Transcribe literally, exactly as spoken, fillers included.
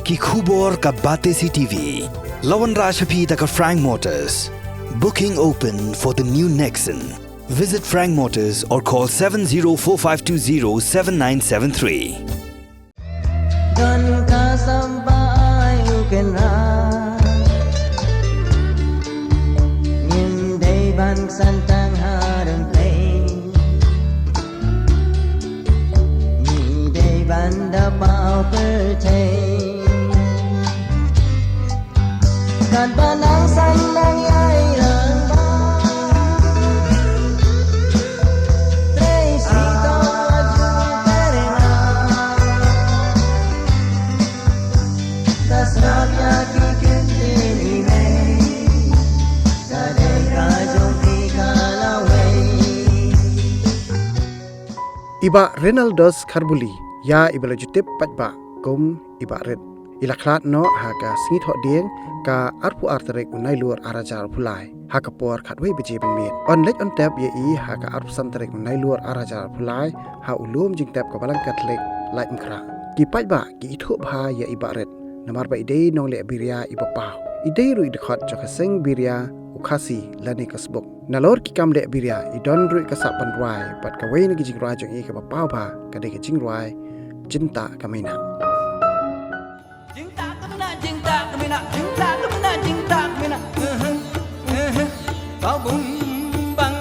Ki khubor ka Batesi T V. La wanrah sha phi da ka Frank Motors. Booking open for the new Nexon. Visit Frank Motors or call seven zero four five two zero seven nine seven three. Don ka samba ai u ken ra. Ngim dei ban san tang harun play. Ngi dei ban da pau pyrthei. Kan ba nang san nang ïai rang ba. Trei si to aju tereng. Ka srap ïa ki ken ken i mei. Ka dei ka jong ki ka lawei. I Bah Renaldos Kharbuli, ïa i ba la ju tip paidbah kum i Bah Rit, i la khlad noh ha ka sngi Thohdieng, ka arphew ar tarik u Nailur ar hajar arphew lai, ha ka por khatwei baje mynmiet. Yn leit yn tep ïa i ha ka arphew san tarik u Nailur ar hajar arphew lai, ha u lum jingtep ka Balang Katholik Laitumkhrah. Ki paidbah ki ithuh bha ïa i Bah Rit, namar ba i dei nongleh biria i ba paw. I dei ruh i dkhot jong ka seng biria u Khasi lane ka Sbuk. Nalor ki kam leh biria, i don ruh ka sap ban rwai, bad kawei na ki jingrwai jong i kaba paw bha ka dei ka jingrwai Jingtah ka Meinah. Jingtah ka meinah, jingtah ka meinah, jingtah ka meinah, jingtah ka meinah. Paw bum bang.